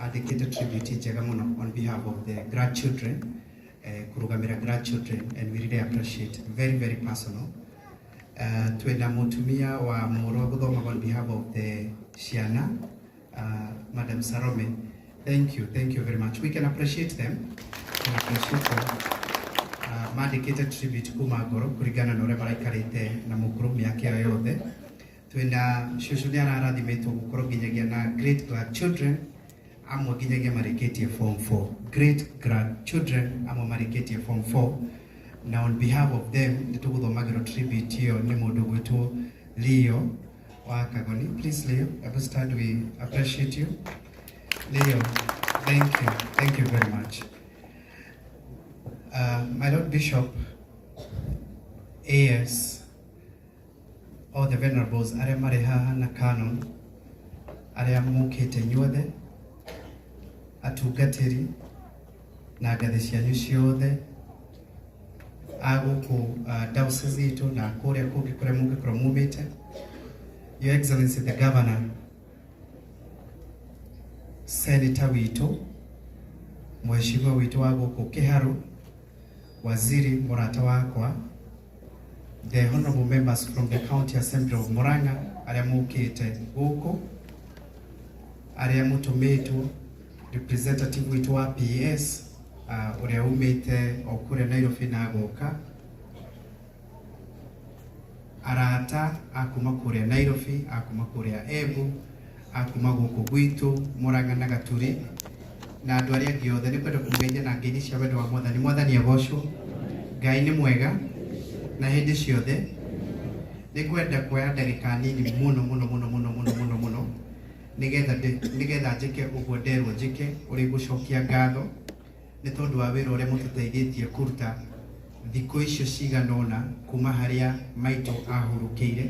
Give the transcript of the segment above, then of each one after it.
Andĩkĩte tribute njega mũno on behalf of the grandchildren, kũrũgamĩra grandchildren, and we really appreciate. Very, very personal. Twĩna mũtumia wa mũrũ gũthomaga on behalf of the ciana, Madam Sarome. Thank you, thank you very much. We can appreciate them, we can appreciate them. Mandĩkĩte tribute kuma ngoro kũringana na ũrĩa maraikarĩte na mũkũrũ mĩaka ĩyo yothe. Twĩna cũcũ nĩ ararathimĩtwo gũkorwo nginyagia na great grandchildren amwe nginyagia marĩkĩtie form 4, great grandchildren amwe marĩkĩtie form 4, na on behalf of them nĩ tũgũthomagĩrwo tribute ĩyo nĩ mũndũ gwĩtwo Leo wa Kagoni. Please, Leo, able stand. We appreciate you, Leo. Thank you, thank you very much. My Lord Bishop, AS, all the venerables arĩa marĩ haha na canon arĩa mũkĩte inyuothe, atungatĩri na ngathĩ cianyu ciothe a gũkũ diocese itũ na kũrĩa kũngĩ kũrĩa mũngĩkorwo mumĩte, Your Excellency the Governor, Senator witũ, mheshimiwa witũ wa gũkũ Kĩharũ, waziri mũrata wakwa, the honorable members from the County Assembly of Murang'a arĩa mũkĩte gũkũ, arĩa mũtũmĩtwo, representative witũ wa PS ũrĩa umĩte o kũrĩa Nairobi na agoka, arata a kuma kũrĩa Nairobi, a kuma kũrĩa Embu, a kuma gũkũ gwitũ Murang'a na Gaturi, na andũ arĩa angĩ othe, nĩ kwenda kũmũgeithia na ngeithi cia wendo wa Mwathani. Mwathani agocwo. Ngai nĩ mwega na hĩndĩ ciothe. Nĩ ngwenda kuoya ndagĩka nini mũno mũno mũno mũno mũno mũno mũno nĩgetha njĩke ũguo nderwo njĩke, ũrĩ gũcokia ngatho nĩ tondũ wa wĩra ũrĩa mũtũteithĩtie kũruta thikũ icio cigana ũna kuma harĩa maitũ ahurũkĩire,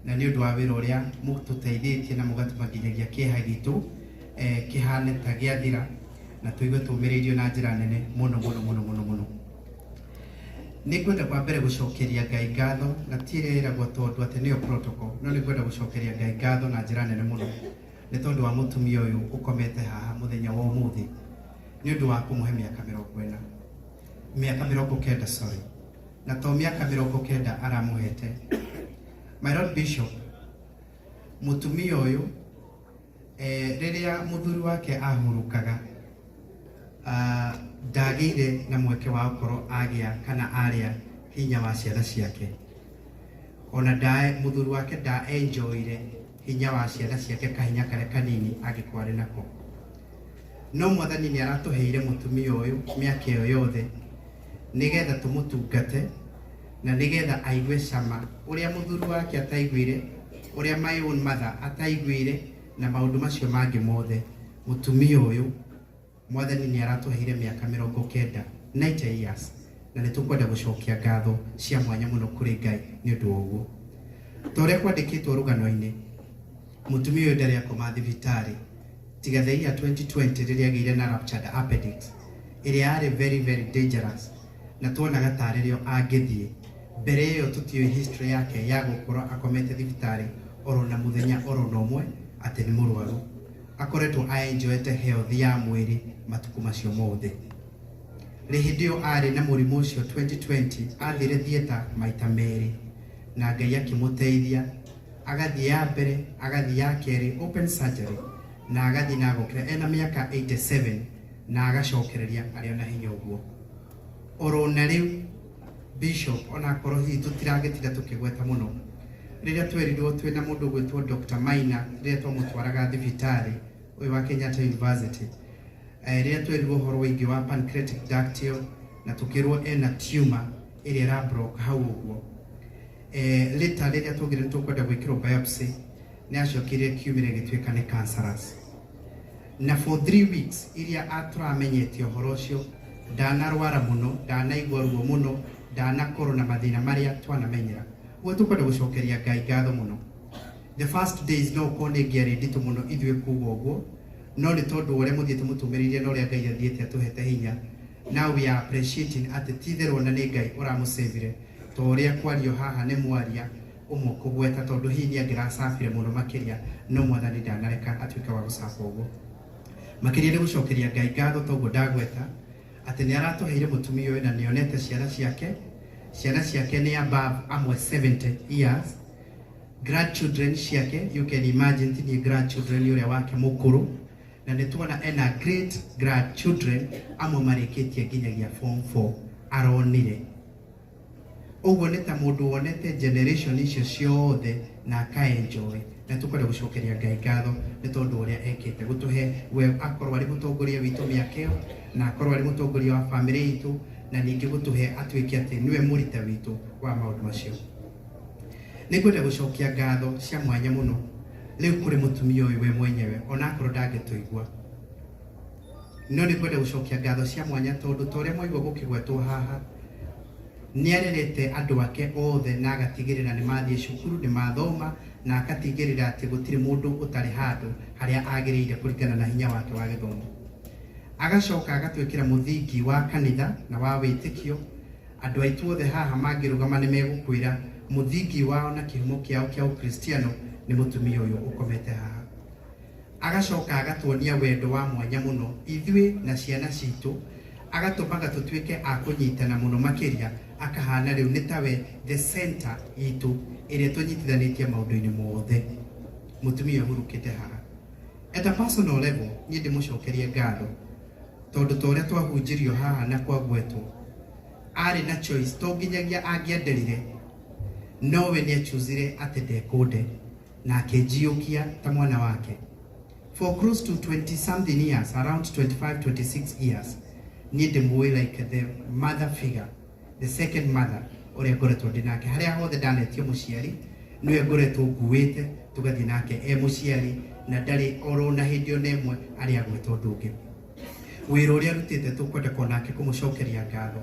na nĩ ũndũ wa wĩra ũrĩa mũtũteithĩtie na mũgatũma nginyagia kĩeha gitũ kĩhane ta gĩathira na tũigue tũmĩrĩirio na njĩra nene mũno mũno mũno mũno mũno. Nĩ ngwenda kwa mbere gũcokeria Ngai ngatho, na ti ĩrĩa ĩragwo tondũ atĩ nĩyo protocol, no nĩ ngwenda gũcokeria Ngai ngatho na njĩra nene mũno nĩ tondũ wa mũtumia ũyũ ũkomete haha mũthenya wa ũmũthĩ, nĩ ũndũ wa kũmũhe mĩaka 40, mĩaka 90, sorry, na to mĩaka 90 aramũhete. My Lord Bishop, mũtumia ũyũ, rĩrĩa mũthuri wake ahurũkaga, ndagĩire na mweke wa gũkorwo agĩa kana arĩa hinya wa ciana ciake, ona mũthuri wake nda enjoyire hinya wa ciana ciake, kahinya karĩa kanini angĩkorwo arĩ nako. No Mwathani nĩ aratũheire mũtumia ũyũ mĩaka ĩyo yothe nĩgetha tũmũtungate na nĩgetha aigue cama ũrĩa mũthuri wake ataiguire, ũrĩa my own mother ataiguire, na maũndũ macio mangĩ mothe. Mũtumia ũyũ Mwathani nĩ aratũheire mĩaka 90, 90 years, na nĩ tũkwenda gũcokia ngatho cia mwanya mũno kũrĩ Ngai nĩ ũndũ wa ũguo. Ta ũrĩa kwandĩkĩtwo rũgano-inĩ, mũtumia ũyũ ndarĩ akoma thibitarĩ tiga the year 2020 rĩrĩa agĩire na ruptured appendix ĩrĩa yarĩ very, very dangerous na tuonaga tarĩ rĩo angĩthiĩ. Mbere ĩyo tũtiũĩ history yake ya gũkorwo akomete thibitarĩ oro na mũthenya oro na ũmwe atĩ nĩ mũrwaru. Akoretwo aenjoete health ya mwĩrĩ matukũ macio mothe. Rĩ hĩndĩ ĩyo arĩ na mũrimũ ũcio 2020, athire theatre maita merĩ na Ngai akĩmũteithia, agathiĩ ya mbere, agathiĩ ya kerĩ, open surgery, na agathiĩ na agokĩra ena mĩaka 87 na agacokereria arĩ ona hinya ũguo oro na rĩu. Bishop, onakorwo hihi tũtiragĩtinda tũkĩgweta mũno, rĩrĩa twerirwo twĩna mũndũ gwĩtwo Dr. Maina, rĩrĩa twamũtwaraga thibitarĩ ũyũ wa Kenyatta University, rĩrĩa twerirwo ũhoro wĩgiĩ wa pancreatic duct ĩyo na tũkĩrwo ena tumor ĩrĩa ĩra block hau ũguo, later rĩrĩa twaugire nĩ tũkwenda gwĩkĩrwo biopsy, nĩ acokire kiumĩre gĩtuĩka nĩ cancerous, na for 3 weeks iria tũramenyete ũhoro ũcio, ndanarwara mũno, ndanaigua ruo mũno, ndanakorwo na mathĩna marĩa twanamenyera. Ũguo tũkwenda gũcokeria Ngai ngatho mũno. The first days no ũkorwo nĩ ngĩarĩ nditũ mũno ithuĩ kuga ũguo, no nĩ tondũ wa ũrĩa mũthiĩte mũtũmĩrĩirie na ũrĩa Ngai athiĩte atũhete hinya, now we are appreciating atĩ ti itherũ ona nĩ Ngai ũramũcĩvire, to ũrĩa kwario haha nĩ mwaria ũmwe kũgweta, tondũ hihi nĩ angĩracabire mũno makĩria, no Mwathani ndanareka atuĩke wa gũcaba ũguo. Makĩria nĩ gũcokeria Ngai ngatho toguo ndagweta atĩ nĩ aratũheire mũtumia ũyũ na nĩonete ciana ciake. Ciana ciake nĩ above amwe 70 years. Grandchildren ciake, you can imagine ti niĩ grandchildren ũrĩa wake mũkũrũ, na nĩ tuona ena great grandchildren amwe marĩkĩtie nginyagia form 4 aronire. Ũguo nĩ ta mũndũ wonete generation icio ciothe na akaenjoy, na tũkwenda gũcokeria Ngai ngatho nĩ tondũ ũrĩa ekĩte gũtũhe we akorwo arĩ mũtongoria witũ mĩaka ĩyo, na akorwo arĩ mũtongoria wa famĩlĩ itũ, na ningĩ gũtũhe atuĩke atĩ nĩwe mũrita witũ wa maũndũ macio. Nĩ ngwenda gũcokia ngatho cia mwanya mũno rĩu kũrĩ mũtumia ũyũ we mwenyewe, onakorwo ndangĩtũigua, no nĩ ngwenda gũcokia ngatho cia mwanya tondũ ta ũrĩa mwaigua gũkĩgwetwo haha, nĩ arerete andũ ake othe na agatigĩrĩra nĩ mathiĩ cukuru, nĩ mathoma, na akatigĩrĩra atĩ gũtirĩ mũndũ ũtarĩ handũ harĩa agĩrĩire kũringana na hinya wake wa gĩthomo. Agacoka agatwĩkĩra mũthingi wa kanitha na wa wĩtĩkio. Andũ aitũ othe haha mangĩrũgama nĩ megũkwĩra mũthingi wao na kĩhumo kĩao kĩa ũkristiano nĩ mũtumia ũyũ ũkomete haha. Agacoka agatuonia wendo wa mwanya mũno ithuĩ na ciana citũ, agatũmaga tũtuĩke a kũnyitana mũno makĩria, akahana rĩu nĩ tawe the center itũ ĩrĩa tũnyitithanĩtie maũndũ-inĩ mothe. Mũtumia ũhurũkĩte haha. At a personal level, niĩ ndĩmũcokerie ngatho tondũ ta ũrĩa twahunjĩrio haha na kwagwetwo, arĩ na choice to nginyagia angĩenderire, nowe nĩ achuzire atĩ ndekũnde na akĩnjiũkia ta mwana wake. For close to 20 something years, around 25, 26 years, niĩ ndĩmũĩ like the mother figure, the second mother ũrĩa ngoretwo ndĩ nake. Harĩa hothe ndanetio mũciari, nĩwe ngoretwo nguĩte tũgathiĩ nake e mũciari, na ndarĩ oro na hĩndĩ ona ĩmwe arĩ agwĩta ũndũ ũngĩ. Wĩra ũrĩa arutĩte tũkwenda nake kũmũcokeria ngatho.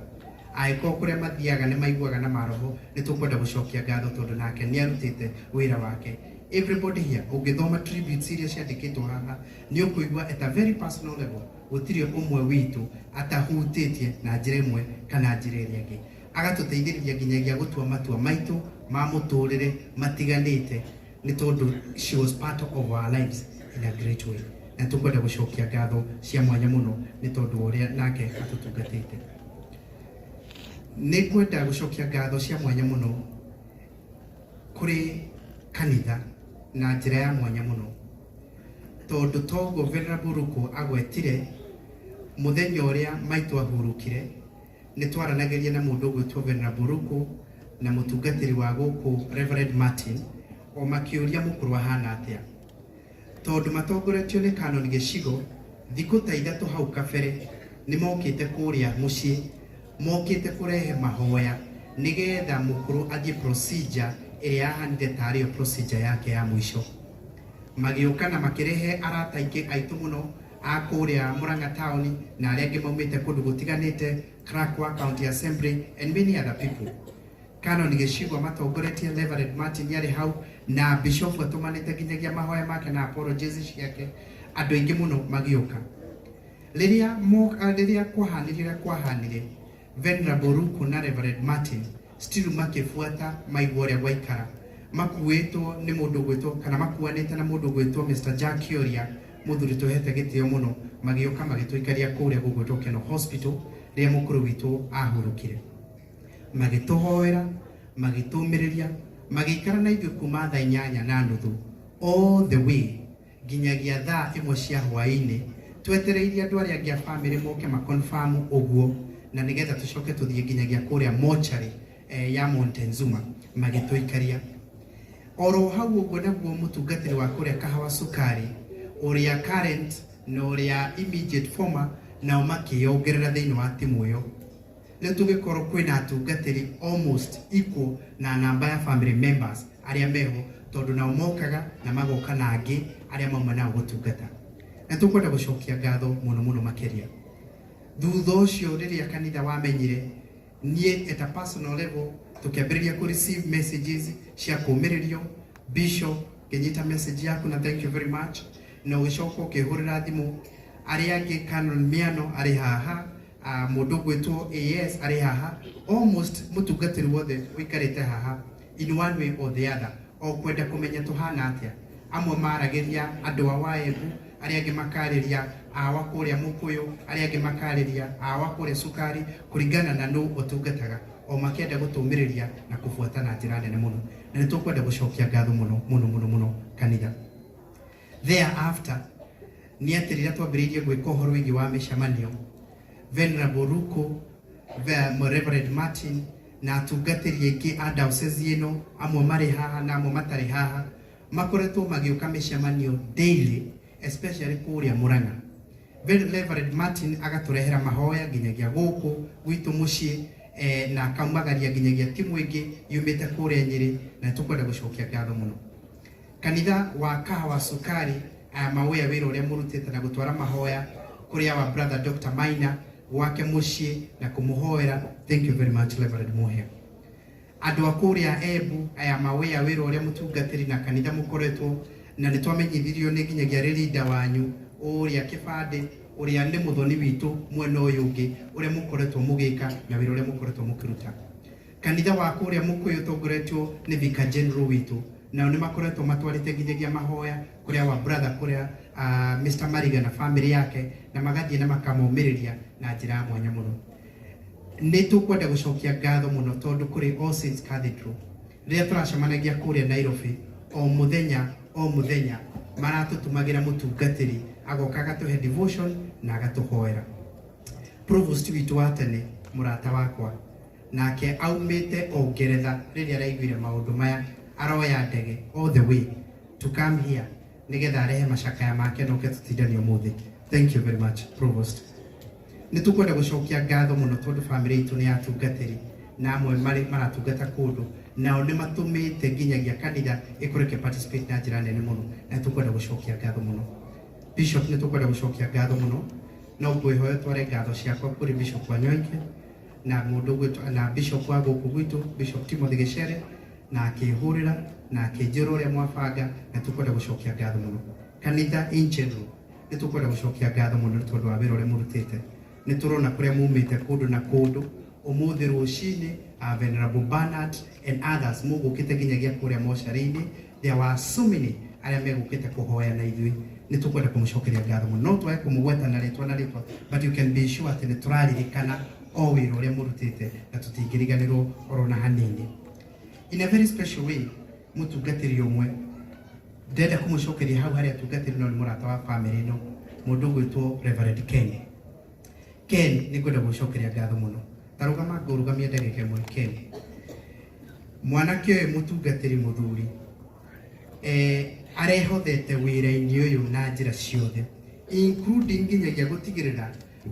Angĩkorwo kũrĩa mathiaga nĩ maiguaga na maroho, nĩ tũkwenda gũcokia ngatho tondũ nake nĩ arutĩte wĩra wake. Everybody here, ũngĩthoma tributes iria ciandĩkĩtwo haha, nĩ ũkũigua at a very personal level, gũtirĩ ũmwe witũ atahutĩtie na njĩra ĩmwe kana njĩra ĩrĩa ĩngĩ. Agatũteithĩrĩria nginyagia gũtua matua maitũ ma mũtũrĩre matiganĩte, nĩ tondũ she was part of our lives in a great way. Na tũkwenda gũcokia ngatho cia mwanya mũno nĩ tondũ wa ũrĩa nake atũtungatĩte. Nĩ ngwenda gũcokia ngatho cia mwanya mũno kũrĩ kanitha na njĩra ya mwanya mũno, tondũ toguo Venerable Ruku agwetire mũthenya ũrĩa maitũ ahurũkire, nĩ twaranagĩria na mũndũ ũgwĩtwo Venerable Ruku na mũtungatĩri wa gũkũ Reverend Martin, o makĩũria mũkũrũ ahana atĩa, tondũ matongoretio nĩ Canon Gĩcigo. Thikũ ta ithatũ hau kabere nĩ mokĩte kũrĩa mũciĩ, mokĩte kũrehe mahoya nĩgetha mũkũrũ athiĩ procedure ĩrĩa yahanire tarĩyo procedure yake ya mũico. Magĩũka na makĩrehe arata aingĩ aitũ mũno a kũrĩa Murang'a town na arĩa angĩ maumĩte kũndũ gũtiganĩte, clerk wa county assembly and many other people. Canon Gĩcigo matongoretie, Reverend Martin arĩ hau na bishop atũmanĩte nginyagia mahoya make na apologies ciake. Andũ aingĩ mũno magĩũka. Rĩrĩa kwahanire ũrĩa kwahanire, Venerable Ruku na Reverend Martin still makĩbuata maigua ũrĩa gwaikara, makuĩtwo nĩ mũndũ ũgwĩtwo kana makuanĩte na mũndũ ũgwĩtwo Mr. Jack Kioria, mũthuri tũhete gĩtĩo mũno, magĩũka magĩtũikaria kũrĩa gũgwĩtwo Keno Hospital rĩrĩa mũkũrũ witũ ahurũkire. Magĩtũhoera, magĩtũmĩrĩria, magĩikara na ithuĩ kuma thaa 8:30 all the way nginyagia thaa 1 cia hwaĩ-inĩ, twetereirie andũ arĩa angĩ a famĩlĩ moke maconfirm ũguo, na nĩgetha tũcoke tũthiĩ nginyagia kũrĩa mortuary ya Montezuma. Magĩtũikaria oro hau ũguo. Naguo mũtungatĩri wa kũrĩa Kahawa Sukari, ũrĩa current na ũrĩa immediate former, nao makĩongerera thĩinĩ wa timu ĩyo. Rĩu tũgĩkorwo kwĩna atungatĩri almost equal na namba ya family members arĩa meho, tondũ nao mokaga na magoka na angĩ arĩa mauma nao gũtungata. Na tũkwenda gũcokia ngatho mũno mũno makĩria. Thutha ũcio rĩrĩa kanitha wamenyire, niĩ at a personal level tũkĩambĩrĩria kũ receive messages cia kũmĩrĩrio. Bishop, ngĩnyita message yaku na thank you very much, na ũgĩcoka ũkĩhũrĩra thimũ arĩa angĩ. Canon Miano arĩ haha, mũndũ ũgwĩtwo AS arĩ haha, almost mũtungatĩri wothe ũikarĩte haha in one way or the other, o kwenda kũmenya tũhana atĩa. Amwe maragĩria andũ a Waembu, arĩa angĩ makarĩria Awa kũrĩa Mũkũyũ, arĩa angĩ makarĩria awa kũrĩa Cukari, kũringana na nũ ũtungataga, o makĩenda gũtũmĩrĩria na kũbuata na njĩra nene mũno. Na nĩ tũkwenda gũcokia ngatho mũno mũno mũno mũno kanitha. Thereafter, nĩ atĩ rĩrĩa twambĩrĩirie gwĩka ũhoro wĩgiĩ wa mĩcemanio, Venerable Ruko, Reverend Martin na atungatĩri aingĩ a diocese ĩno, amwe marĩ haha na amwe matarĩ haha, makoretwo magĩũka mĩcemanio daily, especially kũrĩa Murang'a. Reverend Martin agatũrehera mahoya nginyagia gũkũ gwitũ mũciĩ, na akaumagaria nginyagia timu ĩngĩ yumĩte kũrĩa Nyĩrĩ, na nĩtũkwenda gũcokia ngatho mũno. Kanitha wa Kahawa Sukari, aya mawĩa wĩra ũrĩa mũrutĩte na gũtwara mahoya kũrĩa wa brother Dr. Maina gwake mũciĩ na kũmũhoera. Thank you very much, Reverend Muhia. Andũ a kũrĩa Embu, aya mawĩa wĩra ũrĩa mũtungatĩri na kanitha mũkoretwo, na nĩ twamenyithirio nĩ nginyagia rĩrinda wanyu ũrĩa kĩbandĩ ũrĩa nĩ mũthoni witũ mwena ũyũ ũngĩ, ũrĩa mũkoretwo mũgĩka na wĩra ũrĩa mũkoretwo mũkĩruta. Kanitha wa kũrĩa Mũkũyũ ũtongoretio nĩ Vicar General witũ, nao nĩ makoretwo matwarĩte nginyagia mahoya kũrĩa wa brother kũrĩa Mr. Mariga na family yake, na magathiĩ na makamomĩrĩria na njĩra ya mwanya mũno. Nĩ tũkwenda gũcokia ngatho mũno tondũ kũrĩ All Saints Cathedral rĩrĩa tũracemanagia kũrĩa Nairobi o mũthenya o mũthenya, maratũtũmagĩra mũtungatĩri agoka agatũhe devotion na agatũhoera. Provost witũ wa tene, mũrata wakwa, nake aumĩte o Ngeretha rĩrĩa araiguire maũndũ maya, aroya ndege all the way to come here nĩgetha arehe macakaya make na oke tũtindanie ũmũthĩ. Thank you very much, Provost. Nĩ tũkwenda gũcokia ngatho mũno tondũ family itũ nĩ atungatĩri na amwe marĩ maratungata kũndũ, nao nĩ matũmĩte nginyagia kanitha ĩkorwo ĩkĩ participate na njĩra nene mũno, na nĩ tũkwenda gũcokia ngatho mũno. Bishop, nĩ tũkwenda gũcokia ngatho mũno. No ngwĩhoya tware ngatho ciakwa kũrĩ Bishop Wanyoike na mũndũ ũgwĩtwo na Bishop wa gũkũ gwitũ, Bishop Timothy Gĩcere, na akĩhũrĩra na akĩnjĩra ũrĩa mwabanga, na tũkwenda gũcokia ngatho mũno. Kanitha in general, nĩ tũkwenda gũcokia ngatho mũno nĩ tondũ wa wĩra ũrĩa mũrutĩte. Nĩ tũrona kũrĩa mumĩte kũndũ na kũndũ. Ũmũthĩ rũcinĩ, Venerable Bernard and others mũgũkĩte nginyagia kũrĩa mocarĩ-inĩ. There were so many arĩa megũkĩte kũhoya na ithuĩ. Nĩ tũkwenda kũmũcokeria ngatho mũno. No twage kũmũgweta na rĩtwa na rĩtwa, but you can be sure atĩ nĩ tũraririkana o wĩra ũrĩa mũrutĩte na tũtingĩriganĩrwo oro na hanini. In a very special way, mũtungatĩri ũmwe ndĩrenda kũmũcokeria hau harĩa atungatĩri, no nĩ mũrata wa family ĩno, mũndũ ũgwĩtwo Reverend Ken. Ken, nĩ ngwenda gũcokeria ngatho mũno. Ta rũgama ngũrũgamia ndagĩka ĩmwe. Ken, mwanake ũyũ mũtungatĩri mũthuri, arehothete wĩra-inĩ ũyũ na njĩra ciothe, including nginyagia gũtigĩrĩra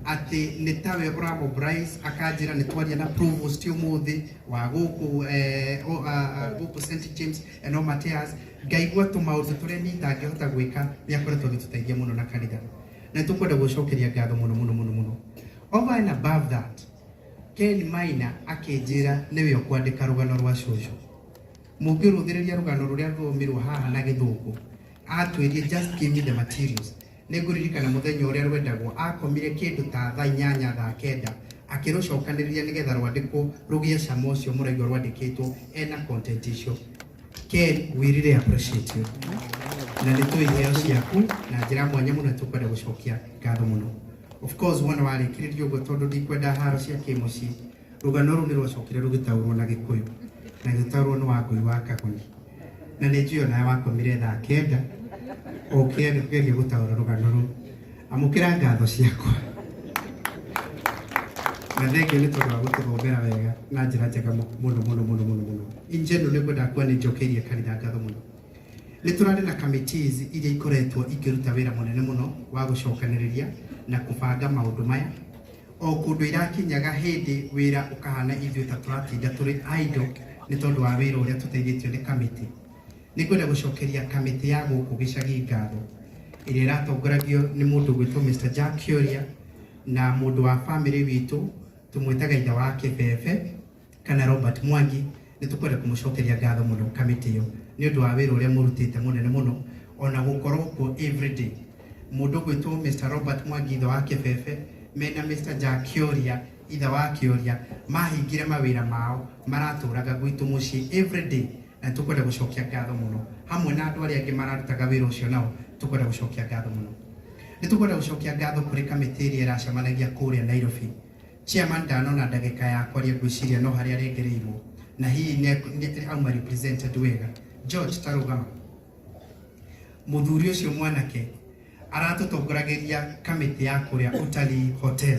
atĩ nĩ tawe ũramobilize, akanjĩra nĩ twaria na provost ũmũthĩ wa gũkũ, gũkũ St James and all Matthias, ngaigua tũmaũndũ tũrĩa niĩ itangĩhota gwĩka, nĩ akoretwo agĩtũteithia mũno na kanitha, na nĩ tũkwenda gũcokeria ngatho mũno mũno mũno mũno. Over and above that, Ken Maina akĩnjĩra nĩwe ũkwandĩka rũgano rwa cũcũ. Mũngĩrũthĩrĩria rũgano rũrĩa rũthomirwo haha na gĩthũngũ, atwĩrie, "Just give me the materials." Nĩ ngũririkana mũthenya ũrĩa rwendagwo, akomire kĩndũ ta thaa 8, thaa 9, akĩrũcokanĩrĩria nĩgetha rwandĩkwo rũgĩe cama ũcio mũraigua rwandĩkĩtwo ena content icio. Ken, we really appreciate you, na nĩ tũĩ iheo ciaku na njĩra mwanya mũno. Tũkwenda gũcokia ngatho mũno. Of course, wona warĩkĩrĩria ũguo, tondũ ndikwenda haro cia kĩmũciĩ, rũgano rũu nĩ rwacokire rũgĩtaũrwo na Gĩkũyũ, na gĩtaũrwo nĩ Wangũi wa Kagoni, na nĩ njũĩ onawe wakomire thaa 9 ũkĩgeria gũtaũra rũgano rũu. Amũkĩra ngatho ciakwa na thengio nĩ tondũ wa gũtũthomera wega na njĩra njega mũno mũno mũno mũno mũno. In general, nĩ ngwenda kuona nĩ njokeirie kanitha ngatho mũno. Nĩ tũrarĩ na committees iria ikoretwo ikĩruta wĩra mũnene mũno wa gũcokanĩrĩria na kũbanga maũndũ maya. O kũndũ irakinyaga hĩndĩ wĩra ũkahana ithuĩ ta tũratinda tũrĩ idle nĩ tondũ wa wĩra ũrĩa tũteithĩtio nĩ kamĩtĩ. Nĩ ngwenda gũcokeria kamĩtĩ ya gũkũ gĩcagi ngatho, ĩrĩa ĩratongoragio nĩ mũndũ gwĩtwo Mr. Jack Kioria na mũndũ wa family witũ tũmwĩtaga ithe wa kĩbebe kana Robert Mwangi. Nĩ tũkwenda kũmũcokeria ngatho mũno kamĩtĩ ĩyo nĩ ũndũ wa wĩra ũrĩa mũrutĩte mũnene mũno, ona gũkorwo kuo everyday. Mũndũ gwĩtwo Mr. Robert Mwangi, ithe wa kĩbebe, mena Mr. Jack Kioria, ithe wa Kioria, mahingire mawĩra mao, maratũraga gwitũ mũciĩ everyday, na tũkwenda gũcokia ngatho mũno. Hamwe na andũ arĩa angĩ mararutaga wĩra ũcio nao, tũkwenda gũcokia ngatho mũno. Nĩ tũkwenda gũcokia ngatho kũrĩ kamĩtĩ ĩrĩa ĩracemanagia kũrĩa Nairobi. Chairman ndanona ndagĩka ya kwaria, ngwĩciria no harĩa arengereirwo na hihi nĩ auma represented wega. George, tarũgama. Mũthuri ũcio mwanake aratũtongoragĩria kamĩtĩ ya kũrĩa Utalii Hotel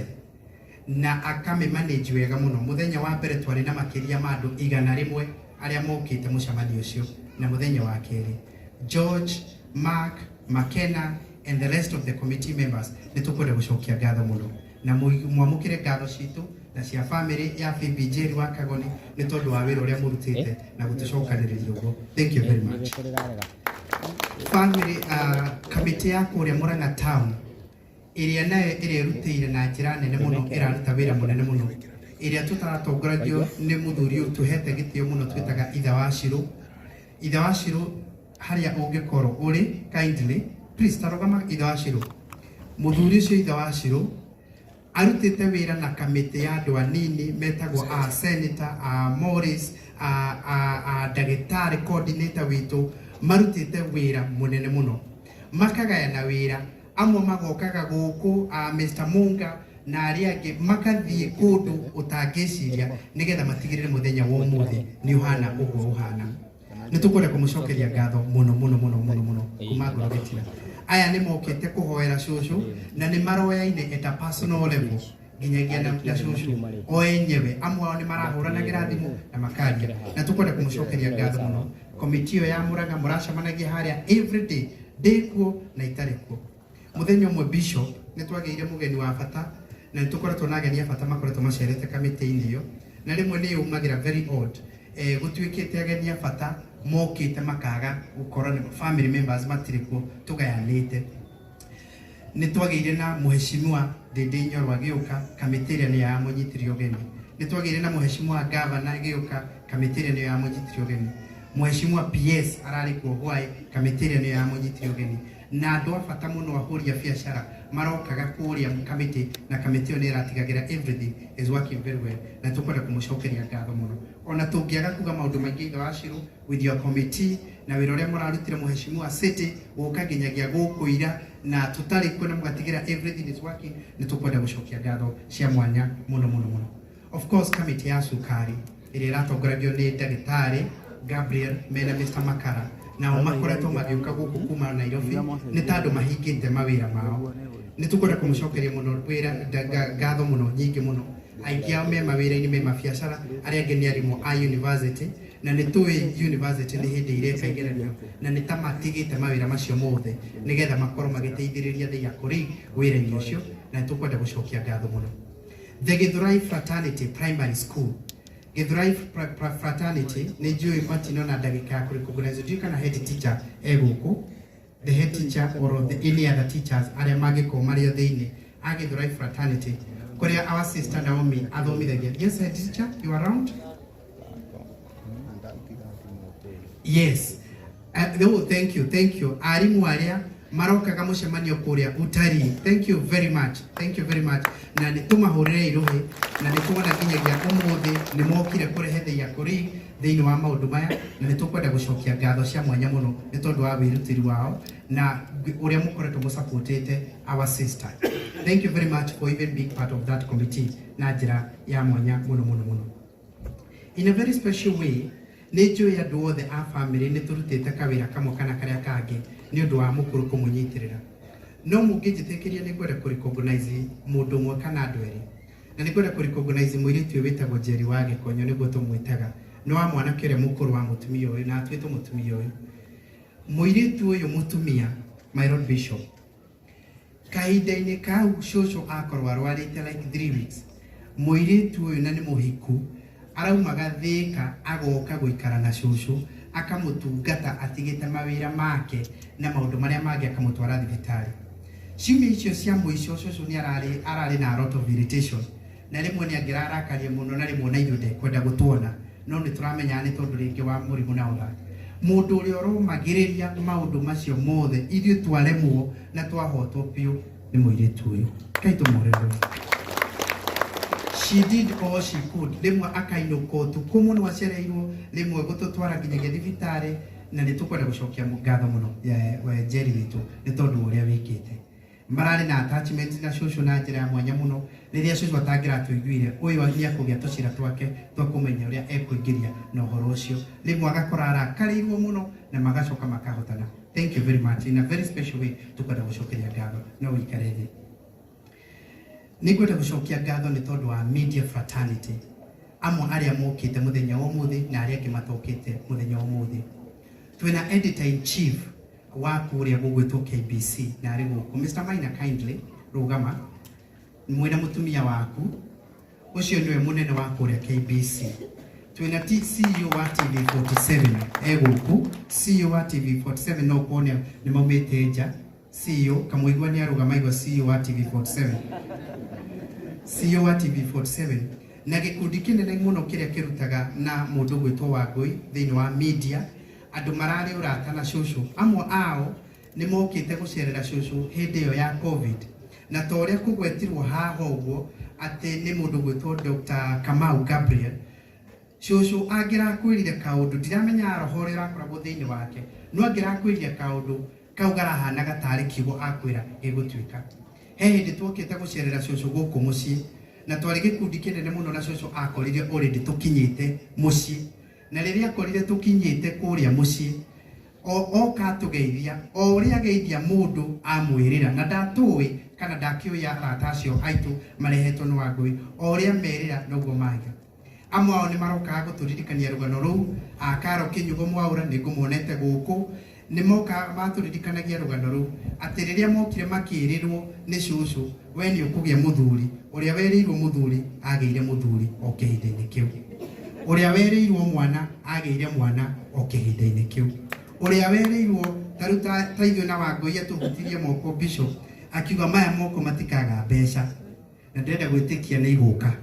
na akamĩ manage wega mũno. Mũthenya wa mbere twarĩ na makĩria ma andũ 100 arĩa mokĩte mũcemanio ũcio, na mũthenya wa kerĩ George, Mark, Makena and the rest of the committee members, nĩ tũkwenda gũcokia ngatho mũno na mwamũkĩre ngatho citũ na cia family ya Phoebe Njeri wa Kagoni nĩ tondũ wa wĩra ũrĩa mũrutĩte na gũtũcokanĩrĩria ũguo. Thank you very much. Family, kamĩtĩ ya kũrĩa Murang'a Town ĩrĩa nayo ĩrerutĩire na njĩra nene mũno, ĩraruta wĩra mũnene mũno, ĩrĩa tũtaratongoragio nĩ mũthuri ũyũ tũhete gĩtĩo mũno twĩtaga Ithe wa Shirũ. Ithe wa Shirũ, harĩa ũngĩkorwo ũrĩ, kindly please tarũgama. Ithe wa Shirũ, mũthuri ũcio Ithe wa Shirũ arutĩte wĩra na kamĩtĩ ya andũ anini metagwo a senator, a Morris, a ndagĩtarĩ coordinator witũ. Marutĩte wĩra mũnene mũno, makagayana wĩra, amwe magokaga gũkũ, a Mr Munga na arĩa angĩ makathiĩ kũndũ ũtangĩciria nĩgetha matigĩrĩre mũthenya wa ũmũthĩ nĩ ũhana ũguo ũhana. Nĩ tũkwenda kũmũcokeria ngatho mũno mũno mũno mũno mũno kuma ngoro gĩtina. Aya nĩ mokĩte kũhoera cũcũ na nĩ maroyaine at a personal level nginyagia na cũcũ o enyewe. Amwe ao nĩ marahũranagĩra thimũ na makaria, na tũkwenda kũmũcokeria ngatho mũno. Komiti ĩyo ya Mũrang'a mũracemanagia harĩa every day, ndĩ kuo na itarĩ kuo. Mũthenya ũmwe, Bishop, nĩ twagĩire mũgeni wa bata, na nĩ tũkoretwo na ageni a bata makoretwo macerete kamĩtĩ-inĩ ĩyo, na rĩmwe nĩ yumagĩra very odd, gũtuĩkĩte ageni a bata mokĩte makaga gũkorwo nĩ family members matirĩ kuo, tũgayanĩte. Nĩ twagĩire na mũheshimiwa Ndĩndĩ Nyoro agĩũka, kamĩtĩ ĩrĩa nĩyo yamũnyitire ũgeni. Nĩ twagĩire na mũheshimiwa gavana agĩũka, kamĩtĩ ĩrĩa nĩyo yamũnyitire ũgeni. Mũheshimiwa PS ararĩ kuo hwaĩ, kamĩtĩ ĩrĩa nĩyo yamũnyitire ũgeni, na andũ a bata mũno, ahũri a biacara marokaga kũrĩa kamĩtĩ, na kamĩtĩ ĩyo nĩ ĩratigagĩra everything is working very well, na tũkwenda kũmũcokeria ngatho mũno. Ona tũngĩaga kuga maũndũ maingĩ, Ithe wa Shirũ with your committee na wĩra ũrĩa mũrarutire, mũheshimiwa City gũka nginyagia gũkũ ira na tũtarĩ kuo na mũgatigĩra everything is working, nĩ tũkwenda gũcokia ngatho cia mwanya mũno mũno mũno. Of course, kamĩtĩ ya cukari ĩrĩa ĩratongoragio nĩ ndagĩtarĩ Gabriel mena Mr Makara, nao makoretwo magĩũka gũkũ kuma Nairobi nĩ ta andũ mahingĩte mawĩra mao. Nĩ tũkwenda kũmũcokeria mũno wĩra ngatho mũno nyingĩ mũno. Aingĩ ao me mawĩra-inĩ, me mabiacara, arĩa angĩ nĩ arimũ a university, na nĩ tũĩ university nĩ hĩndĩ ireka igeranio, na nĩ ta matigĩte mawĩra macio mothe nĩgetha makorwo magĩteithĩrĩria their colleague wĩra-inĩ ũcio, na nĩ tũkwenda gũcokia ngatho mũno. The Githurai Fraternity Primary School, Githurai Fraternity, nĩ njũĩ matino na ndagĩka ya kũrecognize. Ndiũĩ kana head teacher e gũkũ, the head teacher or the any other teachers arĩa mangĩkorwo marĩ o thĩinĩ a Githurai Fraternity kũrĩa our sister Naomi athomithagia. Yes, head teacher, you are around? Yes. Oh, thank you, thank you. Arimũ arĩa marokaga mũcemanio kũrĩa Utalii. Thank you very much. Thank you very much. Na nĩ tũmahũrĩre irũhĩ na nĩ tuona nginyagia ũmũthĩ nĩ mokire kũrehe their colleague thĩinĩ wa maũndũ maya, na nĩ tũkwenda gũcokia ngatho cia mwanya mũno nĩ tondũ wa wĩrutĩri wao na ũrĩa mũkoretwo mũsupportĩte our sister. Thank you very much for even being part of that committee na njĩra ya mwanya mũno mũno mũno. In a very special way, nĩ njũĩ andũ othe a family nĩ tũrutĩte kawĩra kamwe kana karĩa kangĩ nĩ ũndũ wa mũkũrũ kũmũnyitĩrĩra, no mũngĩnjĩtĩkĩria nĩ ngwenda kũrecognize mũndũ ũmwe kana andũ erĩ, na nĩ ngwenda kũrecognize mũirĩtu ũyũ wĩtagwo Njeri wa Gĩkonyo, nĩguo tũmwĩtaga, nĩ wa mwanake ũrĩa mũkũrũ wa mũtumia ũyũ na atuĩtwo mũtumia ũyũ. Mũirĩtu ũyũ mũtumia, my Lord Bishop, kahinda-inĩ kau cũcũ akorwo arwarĩte like 3 weeks, mũirĩtu ũyũ, na nĩ mũhiku, araumaga Thĩka agoka gũikara na cũcũ, akamũtungata atigĩte mawĩra make na maũndũ marĩa mangĩ, akamũtwara thibitarĩ. Ciumia icio cia mũico cũcũ nĩ ararĩ na a lot of irritation, na rĩmwe nĩ angĩrarakaria mũno, na rĩmwe na ithuĩ ndekwenda gũtuona, no nĩ tũramenya nĩ tondũ rĩngĩ wa mũrimũ na ũtha. Mũndũ ũrĩa ũromagĩrĩria maũndũ macio mothe ithuĩ twaremwo na twahotwo biũ nĩ mũirĩtu ũyũ. Kai tũmũrĩrwo. She did all she could. Rĩmwe akainũka ũtukũ mũno acereirwo, rĩmwe gũtũtwara nginyagia thibitarĩ, na nĩ tũkwenda gũcokia ngatho mũno we Njeri witũ nĩ tondũ wa ũrĩa wĩkĩte. Mararĩ na attachment na cũcũ na njĩra ya mwanya mũno. Rĩrĩa cũcũ atangĩratũiguire, ũyũ nĩ akũgĩa tũcĩra twake twa kũmenya ũrĩa ekũingĩria na ũhoro ũcio. Rĩmwe agakora arakarĩirwo mũno na magacoka makahotana. Thank you very much. In a very special way, tukwenda gũcokeria ngatho. No ũikare thĩ. Nĩngwenda gũcokia ngatho nĩ tondũ wa media fraternity, amwe arĩa mokĩte mũthenya wa ũmũthĩ na arĩa angĩ matokĩte mũthenya wa ũmũthĩ. Twĩna editor in chief wa kũrĩa gũgwĩtwo KBC na arĩ gũkũ. Mr. Maina, kindly rũgama mwĩna mũtumia waku, ũcio nĩwe mũnene wa kũrĩa KBC. Twĩna CEO wa TV47 e gũkũ. CEO wa TV47, no kuone nĩ maumĩte nja. CEO kamũigua nĩ arũgama, igua CEO wa TV47, CEO wa TV47 na gĩkundi kĩnene mũno kĩrĩa kĩrutaga na mũndũ gwĩtwo Wangũi thĩinĩ wa media, andũ mararĩ ũrata na cũcũ. Amwe ao nĩ mokĩte gũcerera cũcũ hĩndĩ ĩyo ya COVID, na ta ũrĩa kũgwetirwo haha ũguo atĩ nĩ mũndũ gwĩtwo Dr. Kamau Gabriel. Cũcũ angĩrakwĩrire kaũndũ, ndiramenya roho ũrĩa ũrakoragwo thĩinĩ wake, no angĩrakwĩrire kaũndũ kau karahanaga tarĩ kiugo akwĩra gĩgũtuĩka. He hĩndĩ twokĩte gũcerera cũcũ gũkũ mũciĩ na twarĩ gĩkundi kĩnene mũno, na cũcũ akorire already tũkinyĩte mũciĩ, na rĩrĩa akorire tũkinyĩte kũrĩa mũciĩ, o oka atũgeithia o ũrĩa ageithia mũndũ amwĩrĩra, na ndatũĩ kana ndakĩũĩ arata acio aitũ marehetwo nĩ Wangũi, o ũrĩa merĩra noguo maiga. Amwe ao nĩ marokaga gũtũririkania rũgano rũu. Akaro Kĩnyugo Mwaũra nĩ ngũmuonete gũkũ, nĩ mokaga matũririkanagia rũgano rũu atĩ rĩrĩa mokire makĩrĩrwo nĩ cũcũ, we nĩ ũkũgĩa mũthuri, ũrĩa werĩirwo mũthuri agĩire mũthuri o kĩhinda-inĩ kĩu, ũrĩa werĩirwo mwana agĩire mwana o kĩhinda-inĩ kĩu, ũrĩa werĩirwo ta rĩu ta ithuĩ na Wangũi atũhutirie moko, bishop akiuga maya moko matikaga mbeca, na ndĩrenda gwĩtĩkia nĩ igũka.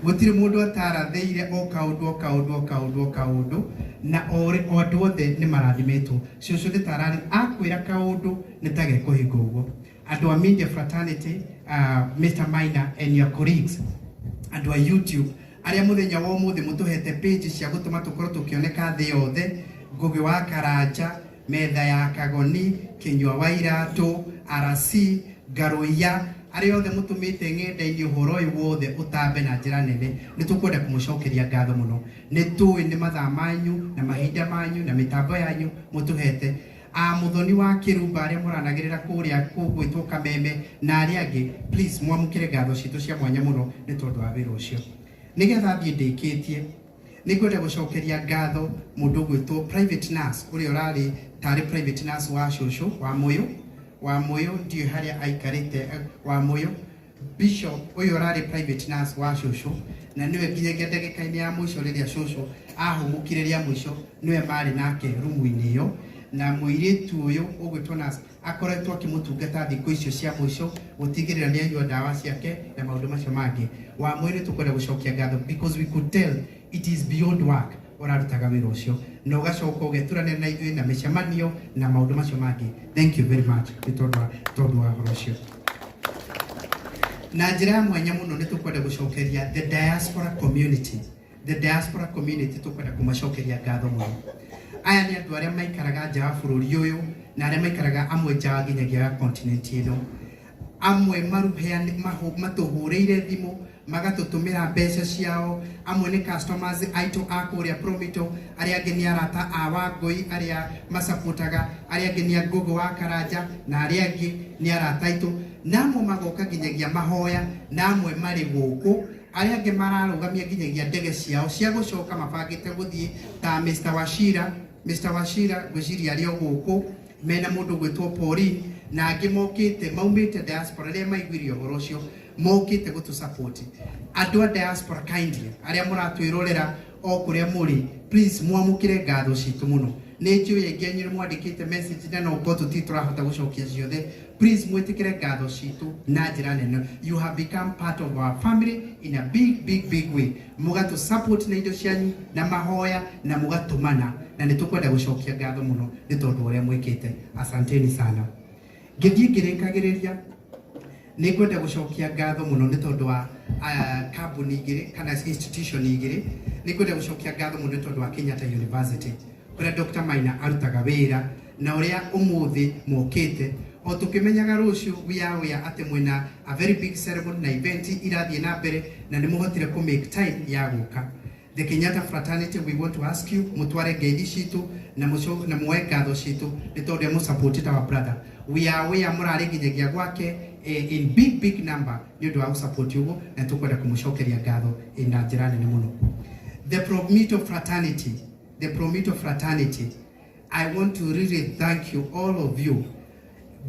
Gũtirĩ mũndũ atarathĩire o kaũndũ, o kaũndũ, o kaũndũ, o kaũndũ, na o andũ othe nĩ marathimĩtwo. Cũcũ nĩ tararĩ akwĩra kaũndũ nĩ ta gekũhinga ũguo. Andũ a media fraternity, Mr. Maina and your colleagues, andũ a YouTube arĩa mũthenya wa ũmũthĩ mũtũhete page cia gũtũma tũkorwo tũkĩoneka thĩ yothe, Ngũgĩ wa Karanja, Metha ya Kagoni, Kĩnyua wa Iratũ, RC Ngarũiya, arĩa othe mũtũmĩte ng'enda-inĩ ũhoro ũyũ wothe ũtambe na njĩra nene, nĩ tũkwenda kũmũcokeria ngatho mũno. Nĩ tũĩ nĩ mathaa manyu na mahinda manyu na mĩtambo yanyu mũtũhete. A Mũthoni wa Kĩrumba, arĩa mũranagĩrĩra kũrĩa kũgwĩtwo Kameme na arĩa angĩ, please mwamũkĩre ngatho citũ cia mwanya mũno nĩ tondũ wa wĩra ũcio. Nĩgetha thiĩ ndĩkĩtie, nĩ ngwenda gũcokeria ngatho mũndũ ũgwĩtwo private nurse, ũrĩa ũrarĩ tarĩ private nurse wa cũcũ wa Mũyũ. Wa Mũyũ ndiũĩ harĩa aikarĩte. Wa Mũyũ bishop ũyũ ũrarĩ private nurse wa cũcũ, na nĩwe nginyagia ndagĩka-inĩ ya mũico rĩrĩa cũcũ ahũmũkire rĩa mũico, nĩwe marĩ nake rumu-inĩ ĩyo. Na mũirĩtu ũyũ ũgwĩtwo nurse akoretwo akĩmũtungata thikũ icio cia mũico, gũtigĩrĩra nĩ anyua ndawa ciake na maũndũ macio mangĩ. Wa Mũyũ, nĩ tũkwenda gũcokia ngatho because we could tell it is beyond work ũrarutaga wĩra ũcio na ũgacoka ũgeturanĩra na ithuĩ na mĩcemanio na maũndũ macio mangĩ. Thank you very much nĩ tondũ wa ũhoro ũcio. Na njĩra ya mwanya mũno nĩ tũkwenda gũcokeria the diaspora community. The diaspora community, tũkwenda kũmacokeria ngatho mũno. Aya nĩ andũ arĩa maikaraga nja wa bũrũri ũyũ na arĩa maikaraga amwe nja wa nginyagia ya continent ĩno. Amwe matũhũrĩire thimũ, magatũtũmĩra mbeca ciao. Amwe nĩ customers aitũ a kũrĩa Promito, arĩa angĩ nĩ arata a Wangũi arĩa macapotaga, arĩa angĩ nĩ a Ngũgĩ wa Karanja, na arĩa angĩ nĩ arata aitũ, na amwe magoka nginyagia mahoya, na amwe marĩ gũkũ, arĩa angĩ mararũgamia nginyagia ndege ciao cia gũcoka mabangĩte gũthiĩ, ta Mr. Wachira. Mr. Wachira ngwĩciria arĩ o gũkũ mena mũndũ gwĩtwo Pauline, na angĩ mokĩte maumĩte diaspora rĩrĩa maiguire ũhoro ũcio mokĩte gũtũ support. Andũ a diaspora, kindly, arĩa mũratwĩrorera o kũrĩa mũrĩ, please mwamũkĩre ngatho citũ mũno. Nĩ njũĩ aingĩ anyu nĩ mwandĩkĩte message na no korwo tũtirĩ tũrahota gũcokia ciothe. Please mwĩtĩkĩre ngatho citũ na njĩra nene. You have become part of our family in a big, big, big way. Mũgatũ support na indo cianyu na mahoya na mũgatũmana, na nĩ tũkwenda gũcokia ngatho mũno nĩ tondũ wa ũrĩa mwĩkĩte. Asanteni sana. Ngĩthiĩ ngĩrĩkagĩrĩria, nĩ ngwenda gũcokia ngatho mũno nĩ tondũ wa kambuni igĩrĩ kana institution igĩrĩ. Nĩ ngwenda gũcokia ngatho mũno nĩ tondũ wa Kenyatta University, kũrĩa Dr. Maina arutaga wĩra. Na ũrĩa ũmũthĩ mokĩte o tũkĩmenyaga rũciũ we are aware atĩ mwĩna a very big ceremony na event irathiĩ na mbere, na nĩ mũhotire kũ make time ya gũka. The Kenyatta fraternity, we want to ask you mutware ngeithi citũ na muco na muoe ngatho citũ nĩ tondũ ũrĩa mũsupported our brother. We are aware mũrarĩ nginyagia gwake in big big number nĩ ũndũ wa gũsupport ũguo, na tũkwenda kũmũcokeria ngatho na njĩra nene mũno. The Promito fraternity, the Promito fraternity, I want to really thank you, all of you,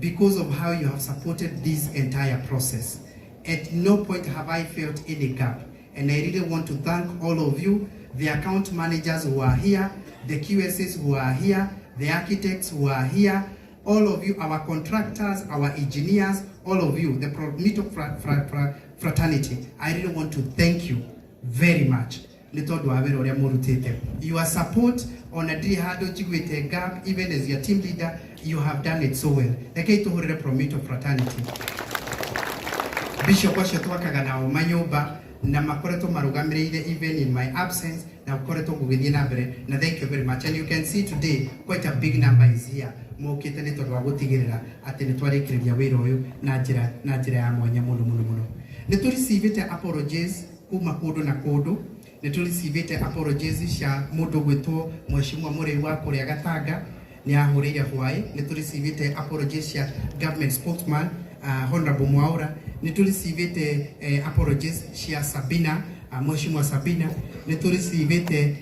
because of how you have supported this entire process. At no point have I felt any gap. And I really want to thank all of you, the account managers who are here, the QSs who are here, the architects who are here, all of you, our contractors, our engineers, all of you, the Promito fraternity. I really want to thank you very much nĩ tondũ wa wĩra ũrĩa mũrutĩte. Your support, ona ndirĩ handũ njiguĩte gap. Even as your team leader, you have done it so well. Rekei tũhũrĩre Promito fraternity. Bishop acio twakaga nao manyũmba na makoretwo marũgamĩrĩire even in my absence, na gũkoretwo gũgĩthiĩ na mbere, na thank you very much. And you can see today quite a big number is here, mokĩte nĩ tondũ wa gũtigĩrĩra atĩ nĩ twarĩkĩrĩria wĩra ũyũ na njĩra ya mwanya mũno mũno mũno. Nĩ tũreceivĩte apologies kuma kũndũ na kũndũ. Nĩ tũreceivĩte apologies cia mũndũ gwĩtwo Mheshimiwa Mũrĩi wa kũrĩa Gatanga, nĩ ahũrĩire hwaĩ. Nĩ tũreceivĩte apologies cia government spokesman, Honorable Mwaura. Nĩ tũreceivĩte apologies cia Sabina, Mheshimiwa Sabina. Nĩ tũreceivĩte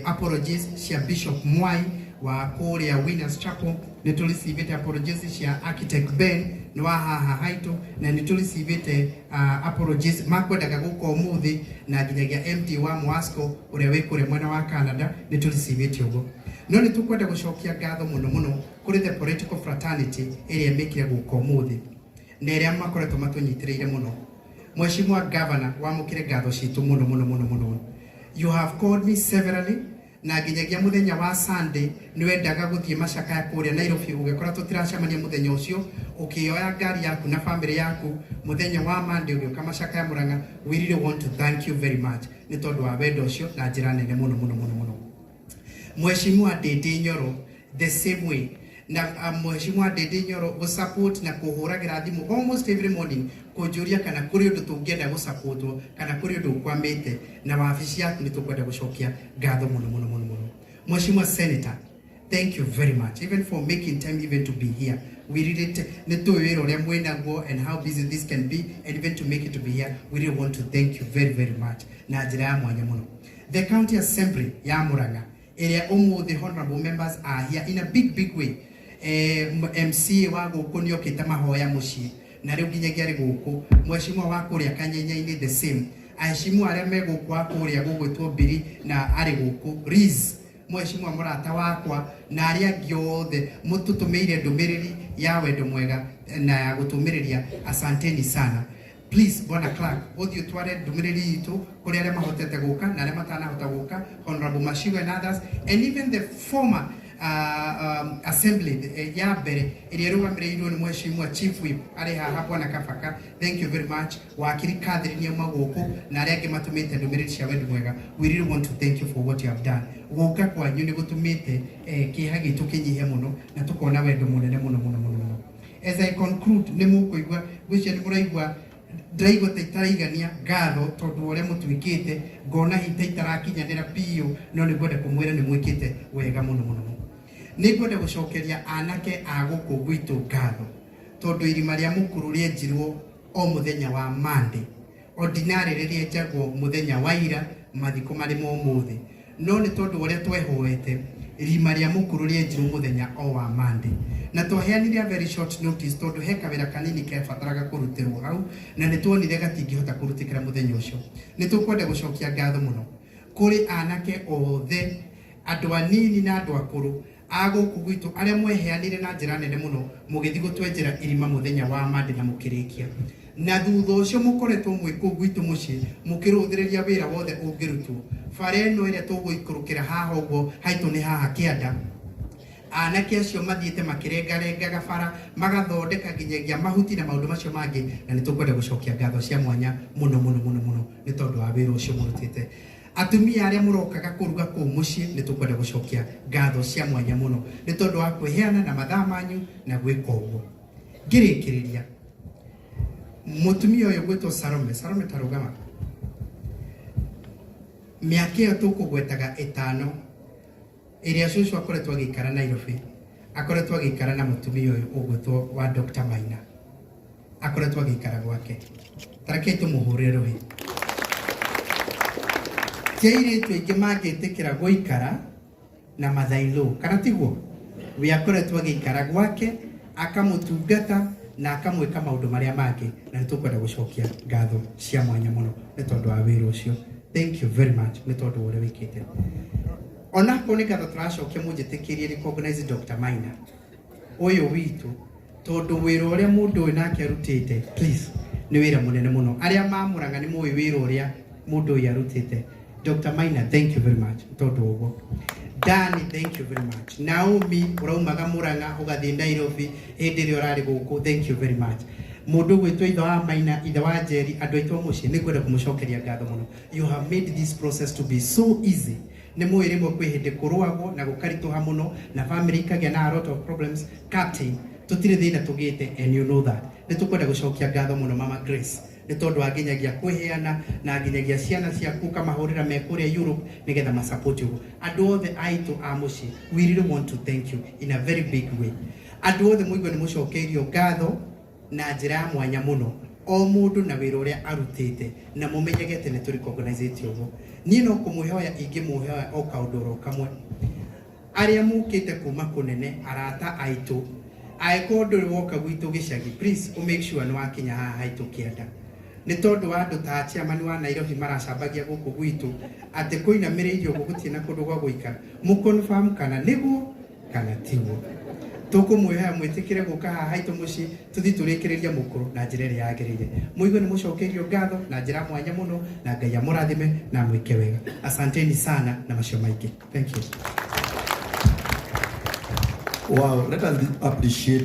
apologies cia Bishop Mwai wa kũrĩa Winners Chapel. Nĩ tũreceivĩte apologies cia Architect Ben nĩ wa haha haitũ, na nĩ tũreceivĩte apologies makwendaga gũka ũmũthĩ, na nginyagia MD wa Mwasco ũrĩa wĩ kũrĩa mwena wa Canada nĩ tũreceivĩte ũguo. No nĩ tũkwenda gũcokia ngatho mũno mũno kũrĩ the political fraternity ĩrĩa ĩmĩkire gũka ũmũthĩ na ĩrĩa makoretwo matũnyitĩrĩire mũno. Mheshimiwa Governor, wamũkĩre ngatho citũ mũno mũno mũno mũno. You have called me severally, na nginyagia mũthenya wa Sunday nĩ wendaga gũthiĩ macakaya kũrĩa Nairobi, ũgĩkora tũtiracemania mũthenya ũcio, ũkĩoya ngari yaku na family yaku mũthenya wa Monday ũgĩũka macakaya Murang'a. We really want to thank you very much nĩ tondũ wa wendo ũcio na njĩra nene mũno mũno mũno mũno. Mheshimiwa Ndindi Nyoro, the same way, na Mheshimiwa Ndindi Nyoro gũ support na kũhũragĩra thimũ almost every morning kũnjũria kana kũrĩ ũndũ tũngĩenda gũsupportwo kana kũrĩ ũndũ ũkwamĩte na wabici yaku. Nĩ tũkwenda gũcokia ngatho mũno mũno mũno mũno. Mheshimiwa Senator, thank you very much even for making time even to be here. We really nĩ tũĩ wĩra ũrĩa mwĩnaguo and how busy this can be, and even to make it to be here, we really want to thank you very very much na njĩra ya mwanya mũno. The county assembly ya Murang'a ĩrĩa ũmũthĩ honorable members are here in a big big way. MCA wa gũkũ nĩ okĩte mahoya mũciĩ na rĩu nginyagia arĩ gũkũ. Mheshimiwa wa kũrĩa Kanyenya-inĩ, the same. Aheshimiwa arĩa me gũkũ, wa kũrĩa gũgwĩtwo Mbiri na arĩ gũkũ Riz, mheshimiwa mũrata wakwa, na arĩa angĩ othe mũtũtũmĩire ndũmĩrĩri ya wendo mwega na ya gũtũmĩrĩria, asanteni sana. Please, bwana clerk, ũthiĩ ũtware ndũmĩrĩri itũ kũrĩ arĩa mahotete gũka na arĩa matanahota gũka, Honorable Mashigo and others, and even the former assembly ya mbere ĩrĩa ĩrũgamĩrĩirwo nĩ Mheshimiwa Chief Whip arĩ haha, bwana Kabaka, thank you very much. Wakiri Catherine nĩauma gũkũ na arĩa angĩ matũmĩte ndũmĩrĩri cia wendo mwega, we really want to thank you for what you have done. Gũka kwanyu nĩ gũtũmĩte kĩeha gitũ kĩnyihe mũno na tũkona wendo mũnene mũno mũno mũno mũno. As I conclude, nĩ mũkũigua, ngwĩciria nĩ mũraigua ndĩraigua ta itaraigania ngatho tondũ wa ũrĩa mũtuĩkĩte, ngona hihi ta itarakinyanĩra biũ, no nĩ ngwenda kũmwĩra nĩ mwĩkĩte wega mũno mũno mũno. Nĩ ngwenda gũcokeria anake a gũkũ gwitũ ngatho tondũ irima rĩa mũkuru rĩenjirwo o mũthenya wa Monday, ordinary rĩrĩenjagwo mũthenya wa ira, mathiko marĩ ma ũmũthĩ, no nĩ tondũ wa ũrĩa twehoete, irima rĩa mũkuru rĩenjirwo mũthenya o wa Monday, na twaheanire a very short notice tondũ he kawĩra kanini kebataraga kũrutĩrwo hau na nĩ tuonire gatingĩhota kũrutĩkĩra mũthenya ũcio. Nĩ tũkwenda gũcokia ngatho mũno kũrĩ anake othe, andũ anini na andũ akũrũ a gũkũ gwitũ arĩa mweheanire na njĩra nene mũno mũgĩthiĩ gũtwenjera irima mũthenya wa Monday na mũkĩrĩkia, na thutha ũcio mũkoretwo mwĩ kũu gwitũ mũciĩ mũkĩrũthĩrĩria wĩra wothe ũngĩrutwo. Bara ĩno ĩrĩa tũgũikũrũkĩra haha ũguo haitũ nĩ haha kĩanda, anake acio mathiĩte makĩrengarengaga bara, magathondeka nginyagia mahuti na maũndũ macio mangĩ, na nĩ tũkwenda gũcokia ngatho cia mwanya mũno mũno mũno mũno nĩ tondũ wa wĩra ũcio mũrutĩte. Atumia arĩa mũrokaga kũruga kũu mũciĩ, nĩ tũkwenda gũcokia ngatho cia mwanya mũno nĩ tondũ wa kwĩheana na mathaa manyu na gwĩka ũguo. Ngĩrĩkĩrĩria, mũtumia ũyũ gwĩtwo Salome, Salome tarũgama, mĩaka ĩyo tũkũgwetaga 5 ĩrĩa cũcũ akoretwo agĩikara Nairobi, akoretwo agĩikara na mũtumia ũyũ ũgwĩtwo wa Dr. Maina, akoretwo agĩikara gwake. Tarekei tũmũhũrĩre rũhĩ. Ti airĩtu aingĩ mangĩtĩkĩra gũikara na mathailo, kana tiguo? We akoretwo agĩikara gwake, akamũtungata na akamwĩka maũndũ marĩa mangĩ, na nĩ tũkwenda gũcokia ngatho cia mwanya mũno nĩ tondũ wa wĩra ũcio. Thank you very much nĩ tondũ wa ũrĩa wĩkĩte. Onakorwo nĩ ngatho tũracokia, mũnjĩtĩkĩrie recognize Dr. Maina ũyũ witũ, tondũ wĩra ũrĩa mũndũ ũyũ nake arutĩte, please, nĩ wĩra mũnene mũno. Arĩa mamũraga nĩ mũĩ wĩra ũrĩa mũndũ ũyũ arutĩte. Dr. Maina, thank you very much tondũ ũguo. Dani, thank you very much. Naomi, ũraumaga Murang'a ũgathiĩ Nairobi hĩndĩ ĩrĩa ũrarĩ gũkũ, thank you very much. Mũndũ ũgwĩtwo ithe wa Maina, ithe wa Njeri, andũ aitũ a mũciĩ, nĩ ngwenda kũmũcokeria ngatho mũno. You have made this process to be so easy. Nĩ mũĩ rĩmwe kwĩ hĩndĩ kũrũagwo na gũkaritũha mũno na family ikagĩa na a lot of problems. Captain, tũtirĩ thĩna tũgĩte, and you know that. Nĩ tũkwenda gũcokia ngatho mũno Mama Grace nĩ tondũ wa nginyagia kwĩheana na nginyagia ciana ciaku ũkamahũrĩra me kũrĩa Europe nĩgetha masupport ũguo. Andũ othe aitũ a mũciĩ, we really want to thank you in a very big way. Andũ othe mũigue nĩ mũcokeirio ngatho na njĩra ya mwanya mũno, o mũndũ na wĩra ũrĩa arutĩte, na mũmenyage atĩ nĩ tũrecognize ũguo. Niĩ no kũmwĩhoya ingĩmwĩhoya o kaũndũ oro kamwe, arĩa mukĩte kuma kũnene, arata aitũ, angĩkorwo ndũrĩ woka gwitũ gĩcagi, please ũ make sure nĩ wakinya haha haitũ kĩanda, nĩ tondũ wa andũ ta chairman wa Nairobi maracambagia gũkũ gwitũ atĩ kũinamĩrĩirio ũguo gũtirĩ na kũndũ gwa gũikara. Mũ confirm kana nĩguo kana tiguo. Tũkũmwĩhoya mwĩtĩkĩre gũka haha haitũ mũciĩ, tũthiĩ tũrĩkĩrĩria mũkũrũ na njĩra ĩrĩa yagĩrĩire. Mũigue nĩ mũcokeirio ngatho na njĩra mwanya mũno, na Ngai amũrathime na amwĩke wega. Asanteni sana na macio maingĩ. Thank you. Wow, let us appreciate.